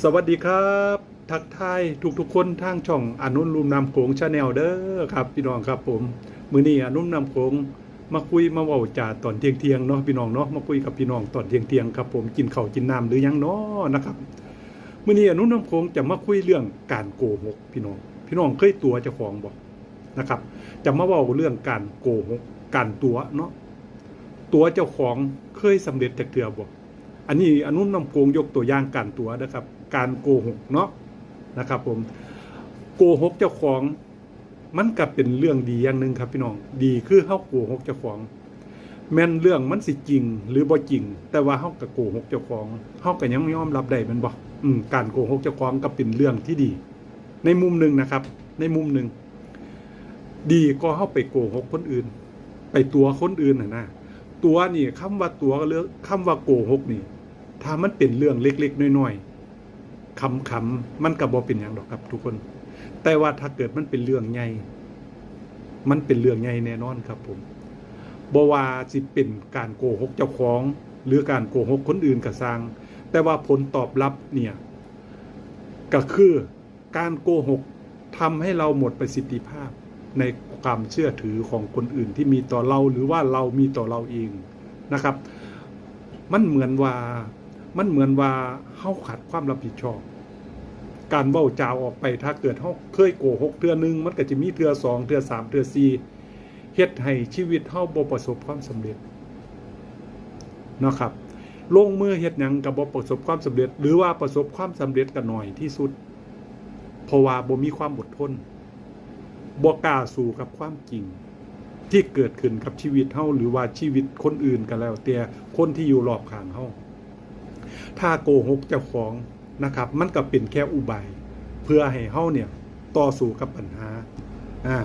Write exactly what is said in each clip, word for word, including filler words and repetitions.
สวัสดีครับ ทักทายทุกๆคนทางช่องอนุนลุ่มน้ำโขง Channel เด้อครับ พี่น้องครับผม มื้อนี้อนุนน้ำโขงมาคุยมาเว้าจาตอนเที่ยงๆเนาะพี่น้องเนาะ มาคุยกับพี่น้องตอนเที่ยงๆครับผม กินข้าวกินน้ำหรือยังเนาะนะครับ มื้อนี้อนุนน้ำโขงจะมาคุยเรื่องการโกหกพี่น้อง พี่น้องเคยตั๋วเจ้าของบ่นะครับ จะมาเว้าเรื่องการโกหก การตั๋วเนาะ ตั๋วเจ้าของเคยสำเร็จจักเทื่อบ่ อันนี้อนุนน้ำโขงยกตัวอย่างการตั๋วนะครับ การโกหกเนาะนะครับผม โกหกเจ้าของ มันก็เป็นเรื่องดีอย่างหนึ่งครับพี่น้อง ดีคือเฮาโกหกเจ้าของ แม่นเรื่องมันสิจริงหรือบ่จริง แต่ว่าเฮาก็โกหกเจ้าของ เฮาก็ยังยอมรับได้แม่นบ่ อืม การโกหกเจ้าของก็เป็นเรื่องที่ดี ในมุมหนึ่งนะครับ ในมุมหนึ่ง ดีกว่าเฮาไปโกหกคนอื่น ไปตั๋วคนอื่นน่ะนะ ตั๋วนี่ คำว่าตั๋วหรือคำว่าโกหกนี่ ถ้ามันเป็นเรื่องเล็กๆน้อยๆ ขำๆ มันก็บ่เป็นหยังดอกครับทุกคน แต่ว่าถ้าเกิดมันเป็นเรื่องใหญ่ มันเป็นเรื่องใหญ่แน่นอนครับผม บ่ว่าสิเป็นการโกหกเจ้าของ หรือการโกหกคนอื่นก็ซ่าง แต่ว่าผลตอบรับเนี่ย ก็คือการโกหกทำให้เราหมดประสิทธิภาพในความเชื่อถือของคนอื่นที่มีต่อเรา หรือว่าเรามีต่อเราเองนะครับ มันเหมือนว่า มันเหมือนว่าเฮาขาดความรับผิดชอบ การเว้าจาออกไป ถ้าเกิดเฮาเคยโกหกเทื่อหนึ่ง มันก็จะมีเทื่อสอง เทื่อสาม เทื่อสี่ เฮ็ดให้ชีวิตเฮาบ่ประสบความสำเร็จเนาะครับ ลงมือเฮ็ดหยังก็บ่ประสบความสำเร็จ หรือว่าประสบความสำเร็จก็น้อยที่สุด เพราะว่าบ่มีความอดทน บ่กล้าสู้กับความจริง ที่เกิดขึ้นกับชีวิตเฮา หรือว่าชีวิตคนอื่นก็แล้วแต่ คนที่อยู่รอบข้างเฮา ถ้าโกหกเจ้าของนะครับ มันก็เป็นแค่อุบาย เพื่อให้เฮาเนี่ยต่อสู้กับปัญหา อ่า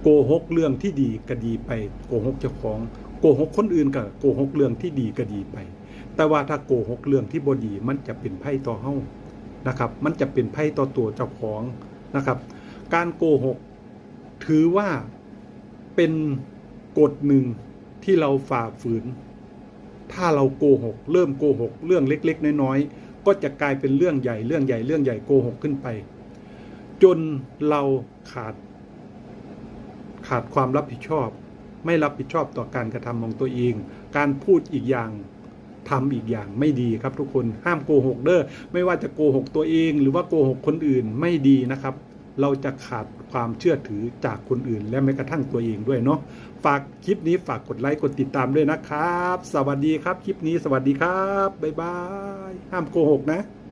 โกหกเรื่องที่ดีก็ดีไป โกหกเจ้าของ โกหกคนอื่นก็โกหกเรื่องที่ดีก็ดีไป แต่ว่าถ้าโกหกเรื่องที่บ่ดี มันจะเป็นภัยต่อเฮานะครับ มันจะเป็นภัยต่อตัวเจ้าของนะครับ การโกหกถือว่าเป็นกฎหนึ่งที่เราฝ่าฝืน ถ้าเราโกหก เริ่มโกหกเรื่องเล็กๆน้อยๆ ก็จะกลายเป็นเรื่องใหญ่ เรื่องใหญ่ เรื่องใหญ่ โกหกขึ้นไป จนเราขาด ขาดความรับผิดชอบ ไม่รับผิดชอบต่อการกระทำของตัวเอง การพูดอีกอย่าง ทำอีกอย่างไม่ดีครับทุกคน ห้ามโกหกเด้อ ไม่ว่าจะโกหกตัวเอง หรือว่าโกหกคนอื่น ไม่ดีนะครับ เราจะขาดความเชื่อถือจากคนอื่น และแม้กระทั่งตัวเองด้วยเนาะ ฝากคลิปนี้ ฝากกดไลค์ กดติดตามด้วยนะครับ สวัสดีครับ คลิปนี้ สวัสดีครับ บ๊ายบาย ห้ามโกหกนะ